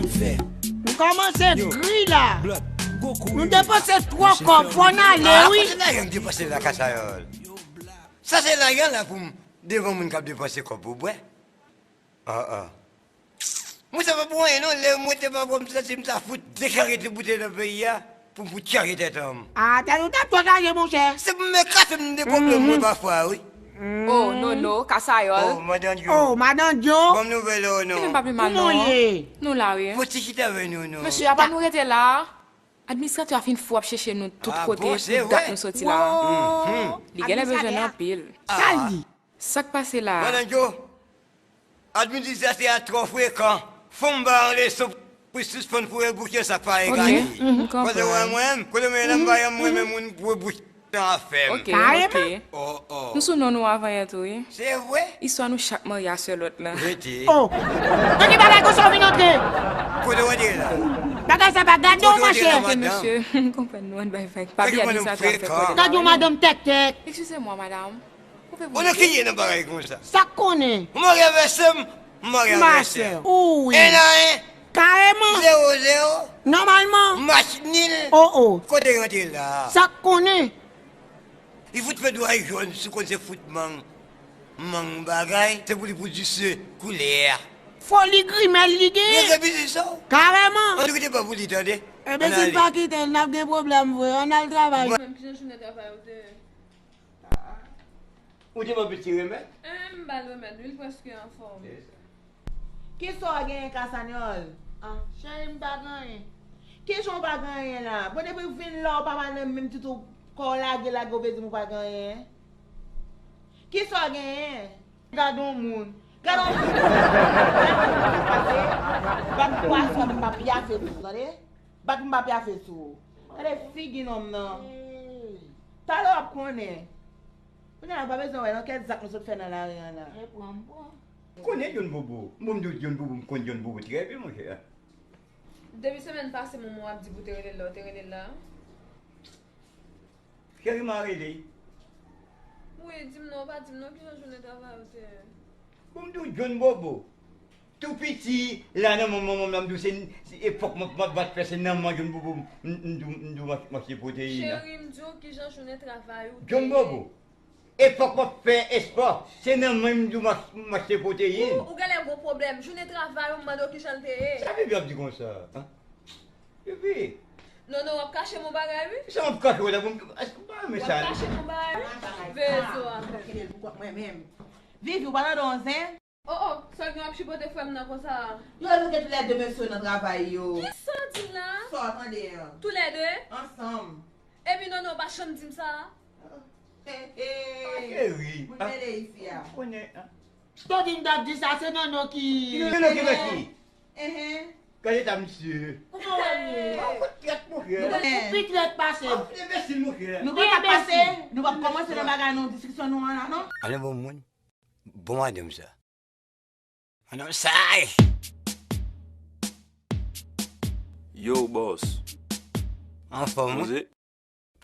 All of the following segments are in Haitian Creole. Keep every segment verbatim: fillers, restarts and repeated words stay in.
M kòmanse gri la. Nou depanse twò kòb, fò n ale wi. Kote lajan m depanse la, Kasayòl? Sa se lajan la pou m devan moun k ap depanse kòb pou bwè? Ah, ah. Mwen sa pa pou anyen non, lè mwen te pa bwè, m santi m ta fout deklare tout boutèy nan peyi a pou m fout chaje tèt an m. Ah, tèt ou t ap twò chaje, monchè. Se pou m ekate m de pwoblèm mwen pafwa, wi. Oh, Nono, Kasayòl. Oh, madan Djo. Oh, madan Djo. Ban m nouvèl ou non. Kouman w ye? Nou la, wi. Fò ti chita avè nou non. Mesye, apa nou rete la? Administratè a fin fou ap chèche nou tout kote pou dat nou soti la. Li genlè bezwen n anpil. Sa l di? Sa k pase la a? Madan Djo, administratè a twò frekan. Fò m ba yon leson pou sispann foure bouch nan sa k pa egale. Pandan w wè mwen menm, kote m ye la, m pa janm renmen moun foure bouch nan afè m. Ok, ok. Nou sou non nou avan yè tou, wi. Se vre? Istwa nou chak marye a sè lòt la. Rete. Oh! Nan ki bagay konsa w vin antre? Kote w antre la? Bagay sa pa gade w, monchè. Ok, mesye, m konprann nou, ann bay vag. Pa byen di sa, sa fè kote. Gade yon madanm tèktèk. Eskize mwa, madanm. Ou nan ki ye nan bagay konsa? Sa k konnen? Ou marye avè sè m, m marye avè sè w. Ou wi. En a en. Kareman. Zewo zewo. Nòmalman. Match nil. Oh, oh. Kote rantre la? Sa k konnen? Li fout fè dway jòn, si w konn se fout mang, mang bagay, se pou li pou di se koulè a. Foli grimèl li gen. Rete biznis sa w. Kareman. Ann kite pa pou li tande. Enben, si l pa kite l, n ap gen pwoblèm vre. Ann al travay. Mwen menm, kijan jounen travay ou te ye? Ou te ban piti remèd? Eh, m ba l remèd, wi, l prèske anfòm. Se sa. Kisa w genyen, Kasanyòl? Ah, cheri, m pa gen anyen. Kijan w pa gen anyen la? Bon, depi w vin la, w pa pale menm ditou, kò w lage, lage, w vle di m ou pa gen anyen? Kisa w genyen? Gade yon moun. Gade yon moun. Gade yon moun k ap pase. Bat m pa sou, m pa pyafe sou, tande? Bat m pa pyafe sou. Gade figi nonm nan. Talè w ap konnen. Kounye a, pa bezwen wè nan kèk zak nou sot fè nan lari an la. Reprann, pran. M konnen John Bobo. Bon, m di w John Bobo, m konn John Bobo trè byen, monchè. Depi semèn pase, manman w ap di pou w te rele l la, w te rele l la? Cheri, m a rele. Wi, di m non, w pa di m non, kijan jounen travay ou te ye? Bon, m di w John Bobo. Tou piti, la nan manman m, m di w se, se epòk m ap, m ap bat fè, se nan manman John Bobo m, m, m di w, m di w m ach-, m achte pwoteyin nan. Cheri, m di w kijan jounen travay ou te ye. John Bobo, epòk m ap fè espò, se nan men m di w m ach-, m achte pwoteyin. Ou, ou genlè gon pwoblèm. Jounen travay ou, m mande w kijan l te ye. Sa Bibi ap di konsa, an? Bibi. Non, non, w ap kache m yon bagay, wi. Sa m ap kache w la, bon, èske w pa renmen sa? W ap kache m yon bagay, wi. Veye zo a. Vivi, w pa tande yon zen? Oh, oh, sa w gen w ap chipote frè m nan konsa a? Yo, nou gen toulède mesye nan travay yo. Kisa w di m la? Sa w tande an? Toulède? Ansanm. Epi non, non, w pa janm di m sa. He, he. Ah, cheri. Moun mele isi a. Konnen, an? Tande m t ap di sa, se Nono ki... Nono ki fè ki? Enhen. Gade ta misye. Kouman w wè m ye? Ou fout trèt, monchè. Ou pi trèt pase m. Ou fout enbesil, monchè. Nou pa t ap pase, nou p ap kòmanse nan bagay nou, diskisyon nou an la, non. An bon moun. Bon madanm sa. An non sa. Yo, bòs. Anfòm, wi. Poze.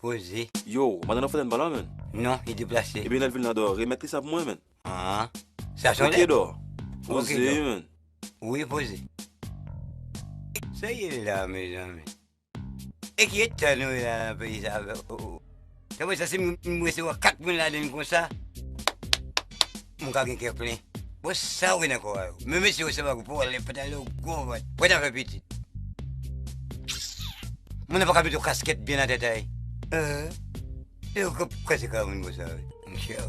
Poze. Yo, madanm nan fè tèt ba la, menn. Non, li deplase. Ebyen, lè l vin la dò, remèt li sa pou mwen, menn. Ah, sa se yon lèt. Ok, dò. Poze, menn. Wi, poze. Sa ye la, mezanmi? E ki eta nou ye la nan peyi sa? O, o. Tanpri, sa si m, m resevwa kat moun ladann konsa, m ka gen kè plen. Bon, sa w gen nan kò a yo? Men mesye yo se pa gwo pwòblèm, pantalon yo gwo vant. Pran afè pitit. Moun nan pa ka mete yon kaskèt byen nan tèt a li. Eh, yo k ap kraze kay moun konsa, wi. Monchè.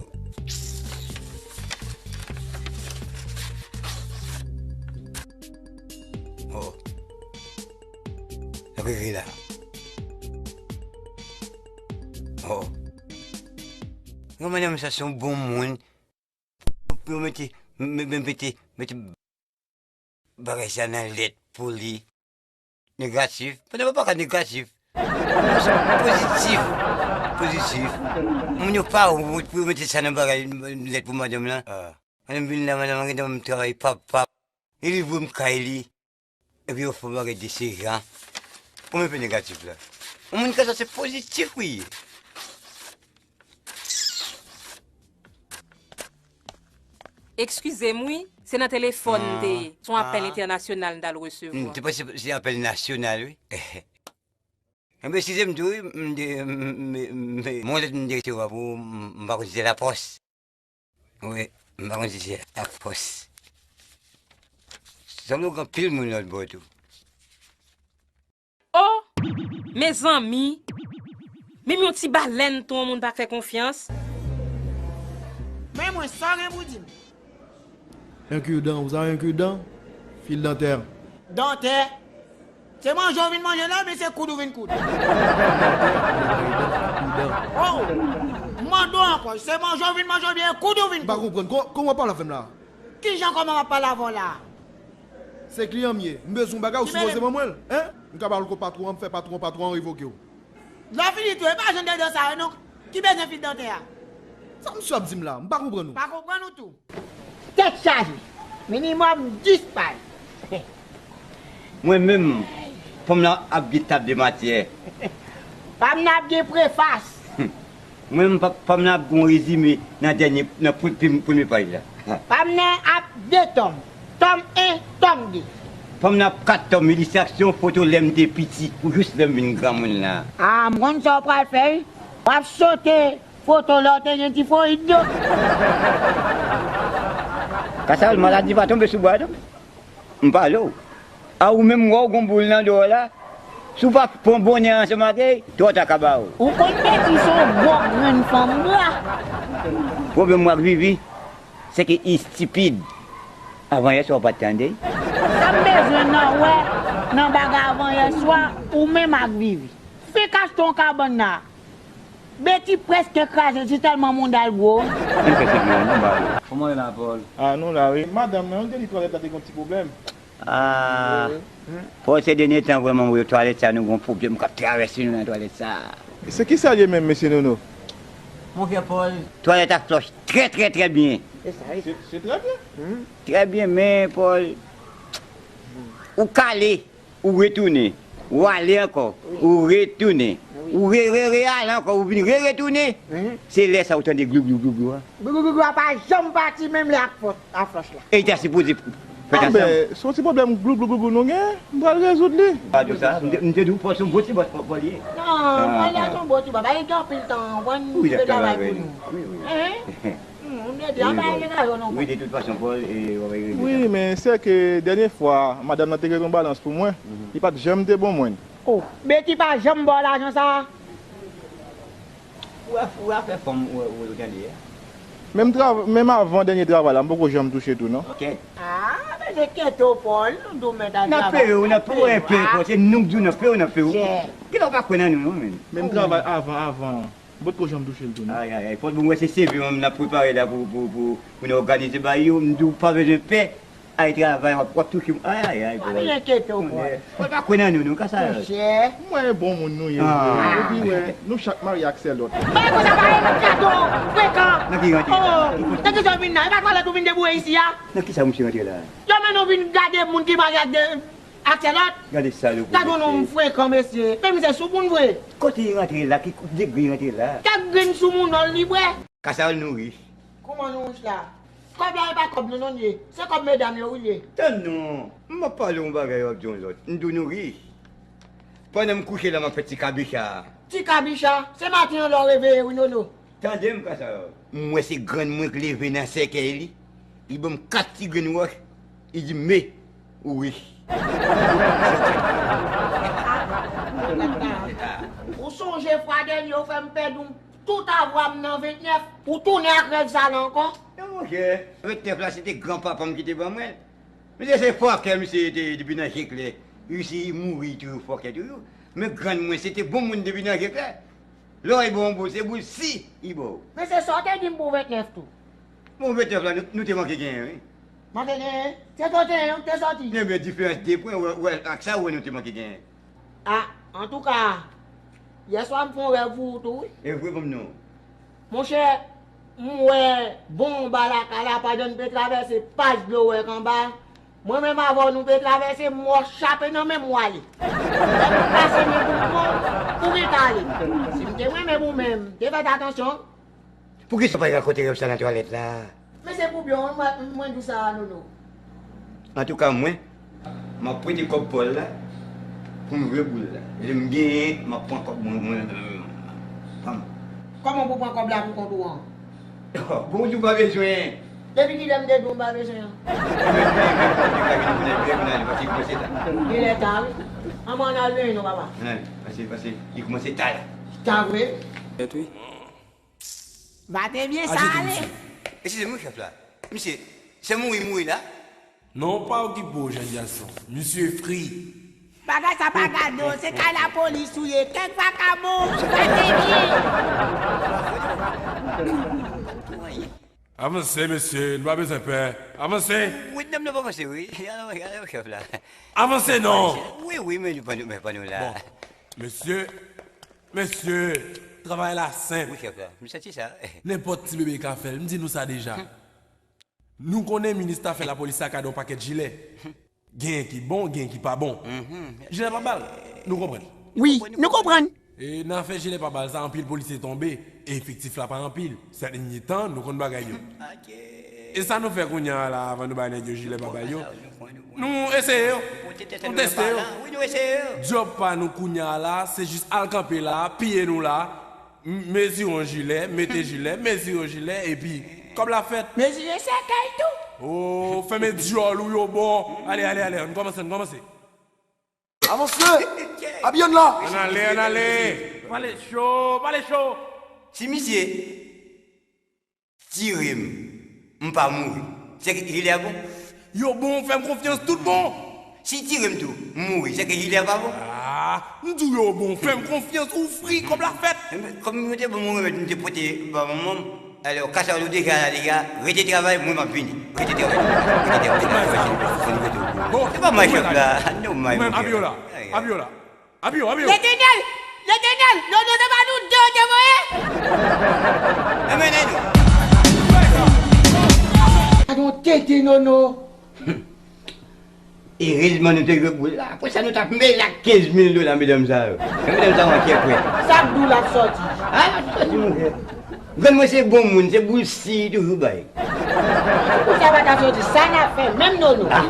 Oh. Sa k rive la? Oh. Yon madanm sa se yon bon moun. Pou yo mete, me-, me-, mete, mete bagay sa nan lèt pou li. Negatif. Pandan pa ka negatif. Pozitif. Pozitif. Moun yo pa wont pou yo mete sa nan bagay, lèt pou madanm lan. Ah. Pandan m vin la, madanm lan gentan ban m travay, pap, pap. Li livre m kay li. Epi yo fè bagay de se jan. Ou menm pe negatif la. Yon moun konsa se pozitif wi. Eskize m wi, Se nan telefòn m te ye. Se yon apèl entènasyonal m t al resevwa. M te panse se apèl nasyonal, wi. Enben, eskize m tou, wi, m te, m, m, m, m, m, yon lèt m te resevwa pou ou, m, m pa konn si se lapòs. Wi, m pa konn si se lapòs. Sanble w gen anpil moun lòt bò tou. O! Mezanmi! Menm yon ti balèn tou yon moun pa fè konfyans. Men mwen, sa w gen pou di m? Un cure-dent, vous avez un cure-dent? Fil dantè. Dantè? Se manje w vin manje la, oubyen se koud ou vin koud? Oh! M mande w ankò, se manje w vin manje oubyen koud ou vin koud? M pa konprann. Kò-, kòman w ap pale avè m la? Kijan kòman m ap pale avè w la? Se kliyan m ye. M bezwen yon bagay, ou sipoze ban mwen l. Hein? M ka ba w l kot patwon an, m fè patwon, patwon an revoke w. Lè w fini tou, e pa jan de dan sa yo non. Ki bezwen fil dantè a? Sa misye ap di m la? M pa konprann ou. Pa konprann ou tou. Tèt chaje. Minimòm dis paj. Mwen menm, fanm nan ap gen tab de matyè. Fanm nan ap gen prefas. Mwen menm, pa, fanm nan ap gen yon rezime nan dènye, nan pre-, pre-, premye paj la. Fanm nan ap de tòm. Tòm en, tòm de. Fanm nan ap kat tòm, ilistraksyon, foto lè m te piti, pou jis lè m vin granmoun la. A, m konn sa w pral fè, wi. W ap sote foto lè w te gen tifoyid yo. Kasa, maladi pa tonbe sou bwa, non. M pale w. A ou menm, wè w gon boul nan do w la. Si w pa pran bonnè ansanm ak li, twò ta ka ba ou. Ou konn Beti se yon gwo grenn fanm gra. Pwoblèm mwen ak Vivi, se ke li estipid. Avan yè swa w pa t tande. Sa m bezwen nan wè nan bagay avan yè swa, ou menm ak Vivi. Fenk achte yon kabann la. Beti prèske kraze, se tèlman mouda l gwo. Ann fè se byen, nou ba yo. Kòman w ye la, Paul? A, nou la, wi. Madanm, non, te di twalèt la te gen yon ti pwoblèm. A, Paul, se dènye tan, vrèman, wi, twalèt sa, nou gen yon pwoblèm k ap travèse nou nan twalèt sa. Se ki sa l ye menm, mesye Nono? Monchè Paul, twalèt ap flòch trè, trè, trè byen. Se sa, wi. Se, se trè byen. Trè byen, men, Paul, ou kale. Ou retounen, ou ale ankò, ou retounen, ou re, re, re ale ankò, ou vin re, retounen. Se lè sa ou tande glou, glou, glou, glou a. Glou, glou, glou, glou a pa janm pati menm lè ak fòs, ak flòch la. E li ta sipoze fèt ansanm. Anben, se yon ti pwoblèm glou, glou, glou, glou nou gen, m pral rezoud li. Pa di w sa, m te, m te di w fò se yon bon ti bòs fò, fò li ye. Non, fò li se yon bon ti bòs, paske gen anpil tan, w konprann, li fè travay pou nou. Wi, wi. Wi, wi. Wi, de tout fason, Paul, e, w ap regle sa. Wi, men se ke dènye fwa, madanm nan te gen yon balans pou mwen, li pa t janm te ban mwen. Oh, Betty pa janm ba w lajan sa a? Ou a, ou a fè fanm ou, ou, ou tande a. Menm trav-, menm avan dènye travay la, m poko janm touche tou, non. Kèt. A, men se kèt ou, Paul, nou di w mèt al travay. N ap peye w, n ap peye w, Paul, se nou k di w n ap peye w, n ap peye w. Kilè w pa kwè nan nou, non, menm? Menm travay avan, avan. M potko janm touche l tou, non. Ay, ay, ay, Paul, bon, wè se C V m n ap prepare la pou, pou, pou, pou nou òganize bay yo. M di w pa bezwen pè. Ay, travay, w ap, w ap touche. Ay, ay, ay, Paul. Pa byen enkyete w, Paul. Paul pa kwè nan nou, non, ka sa. Monchè. M wè e bon moun nou ye vre. Epi wè, nou chak marye ak sè lòt. Bagay konsa pa yon kado frekan. Nan ki rante la? Oh, nan ki sa w vin la? E pa twalèt ou vin deboure isi a? Nan ki sa misye rante la? Yo mennen w vin gade moun ki marye ak de Ak sè lòt. Gade salopri, mesye. Gade yon nonm frekan, mesye. Men misye sou moun vre. Kote li rantre la? Ki degre li rantre la? Kèk grenn sou moun nòl li bwè. Kasa l nou ri. Kòman nou ri la? Kòb la e pa kòb nou non ye. Se kòb medam yo wi l ye. Tann non. M ap pale yon bagay w ap di yon lòt. M di w nou ri. Pandan m kouche la m ap fè ti kabicha. Ti kabicha? Se maten an lè w reveye wi Nono. Tande m, Kasayòl. M wè se grann mwen k leve nan sèkèy li. Li ban m kat ti grenn wòch. Li di m, "Me, ou rich." Ou sonje fwa dènye ou fè m pèdi tout avwa m nan ventnèf, ou tounen ak rèv sa la ankò? Non, monchè, ventnèf la se te granpapa m ki te ban mwen l. Misye se fòkè, misye te depi nan je klè. Isi, li mouri, li toujou fòkè toujou. Men grann mwen, se te bon moun depi nan je klè. Lè w ba yon boul, se boul si li ba w. Men se sa w te di m pou ventnèf tou. Bon, ventnèf la, nou, nou te manke genyen, wi. Manke genyen? Se trannteyen w te sòti. Ebyen, diferans de pwen, wè, wè, ak sa, wè, nou te manke genyen. A, antouka, yèswa m fè yon rèv pou ou tou, wi. E vre, ban m non. Monchè, m wè bon anba lakay la, pandan n te travèse paj dlo wèk anba. Mwen menm avè w, nou te travèse, m wè w chape nan men m, w ale. Lè m pase men pou m pran w, ou gentan ale. Si m te renmen pou mwen, m te fè atansyon. Poukisa w pa rakonte rèv sa nan twalèt la? Men se pou byen w, mwen, mwen di w sa, Nono. Antouka, mwen, m ap prete kòb Pòl la pou m jwe boul la. Lè m genyen, m ap pran kòb mwen, mwen, mwen, mwen. Kòman pou pran kòb la pou kont ou an? Bon, ou di w pa bezwen. Depi kilè m te di w m pa bezwen an? Kilè ta, wi. Ann, ann al benyen non, papa. Pase, pase, li kòmanse ta la. Ta vre? Tèt, wi. Va te byen sa ale. Eskize m, wi, chèf la. Misye, se mouri, mouri la? Non, pa okipe w, jèn gason. Misye fri. Bagay sa pa gade w, se kay lapolis ou ye. Kèk vakabon, pa te byen. Avanse, mesye, nou pa bezwen pè. Avanse. Wi, nonm nan pa avanse, wi. Alò, alò, chèf la. Avanse, non. Wi, wi, men nou pa nou, men pa nou la. Bon, mesye, mesye, travay la senp. Wi, chèf la. M santi sa. Nenpòt ti bebe ka fè l. M di nou sa deja. Nou konnen minis afè lapolis la ka gen yon pakèt jilè. Genyen ki bon, genyen ki pa bon. Jilè pa bal, nou konprann. Wi, nou konprann. E nan afè jilè pa bal sa, anpil polisye tonbe, e efektif la pa anpil. Sèten tan, nou konn bagay yo. E sa nou fè kounye a la, avan nou bay nèg yo jilè pa bal yo? Nou eseye yo. Nou teste yo. Djòb pa nou kounye a la, se jis al kanpe la, piye nou la. M-, mezire yon jilè, mete jilè, mezire yon jilè, epi kòb la fèt. Mezire sèkèy tou. O, fèmen dyòl ou yo bon. Ale, ale, ale, ann kòmanse, ann kòmanse. Avanse! Abiye n la! Ann ale, ann ale. Pale cho, pale cho. Si misye tire m, m pa mouri, se ke jilè a bon? Yo bon, fè m konfyans, tout bon. Si tire m tou, m mouri, se ke jilè a pa bon? Ah, m di w yo bon, fè m konfyans, ou fri, kòb la fèt. Kòm yo te ban m yon remèd, m te pote ba manman m. Alò, kasa ou deja la, deja, rete travay, mwen m ap vini. Rete travay, rete travay, rete travay. Bon, se pa mwen chèf la, non, mwen. Ou menm, Abiola, Abiola. Api yo, api yo. Letènèl! Letènèl! Nono, se pa nou de yo te voye? Anmennen nou. Gade yon tete, Nono. Erezman nou te jwe boul la. Apre sa, nou t ap mele ak kenz mil dola, medam sa yo. Men medam sa yo an kè kwè. Sa k di w l ap sòti? A, l ap sòti, monchè. Grann mwen se bon moun, se boul si li toujou bay. Pou sa pa ka sòti, sa n ap fè, menm Nono. A.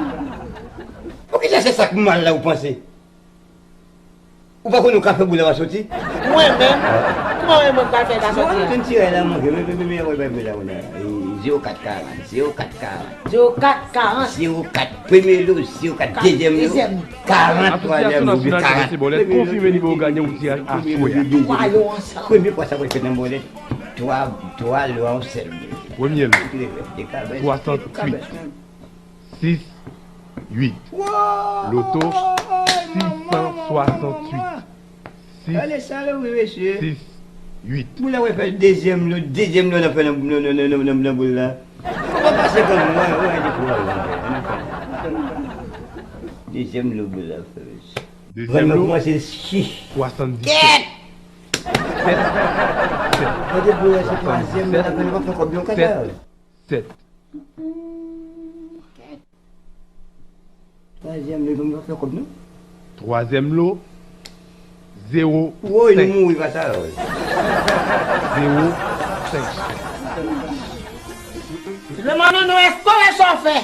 Poukisa se sa k mal la ou panse? Ou pa konnen ou ka fè boul la pa soti? Mwen menm? Kòman mwen, mwen pral fè l pa soti an? Mwen vin tire la manje, men, men, men, men, men, men, la, la. E, zewo kat karant, zewo kat karant. Zewo kat karant. Zewo kat, premye lo, zewo kat, dezyèm lo, karant, twazyèm lo, oubyen karant. Asosyasyon Nasyonal Pwofesyonèl konfime li ba w gaye yon tiraj aswè a. Twa lo ansanm. Premye fwa sa pral fèt nan bòlèt, twa, twa lo a yon sèl moun. Premye lo, swasanntuit. Sis, uit. Loto, sis san swasanntuit. Sis, sis, uit. Moun la wè fè dezyèm lo, dezyèm lo nan fè nan, nan, nan, nan, nan, nan boul la. Kòman pase kòm mwen, mwen dekouraje. Dezyèm lo boul la fè, mesye. Dezyèm lo, swasanndisèt. Sèt. Sèt. Mwen dekouraje, twazyèm lo nan fè nan kòb yon kaka. Sèt. Twazyèm lo, nou pa fè kòb, non? Twazyèm lo, zewo senk. Woy, nou mouri pa sa, woy. Zewo senk. Lemano, nou, èske w wè sa w fè?